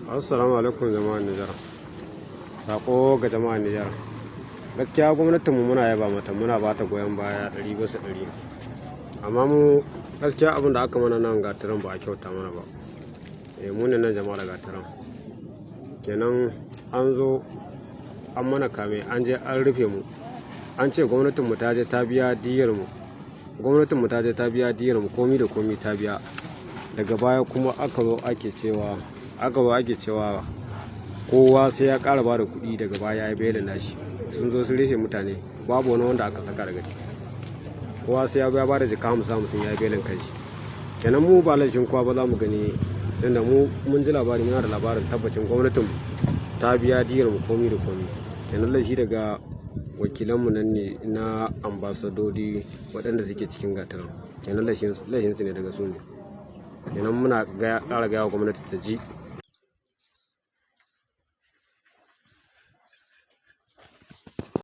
Assalamu alaikum jama'an Nijar. Sako ga jama'an Nijar. Gaskiya gwamnatinmu muna yaba mata, muna ba ta goyon baya 100%. Amma mu gaskiya abin da aka mana nan Gataran ba a kyauta mana ba. Eh, mu ne nan jama'ar Gataran. Kenan an zo an mana kame, an je an rufe mu. An ce gwamnatinmu ta je ta biya diyyar mu. Gwamnatinmu ta je ta biya diyyar mu, komi da komi ta biya. Daga baya kuma aka zo ake cewa kowa sai ya ƙara ba da kuɗi, daga baya ya yi belin nashi. Sun zo sun rufe mutane, babu wani wanda aka saka daga ciki. Kowa sai ya ba da jaka 50 50 ya yi belin kanshi. Kenan mu ba laifin kowa ba za mu gani, tunda mu mun ji labari, muna da labarin tabbacin gwamnatin ta biya diyyar mu komi da komi. Kenan laifi daga wakilanmu nan ne na ambasadodi waɗanda suke cikin Gataran. Kenan laifin su ne, daga su ne. Kenan muna ƙara gaya wa gwamnati ta ji.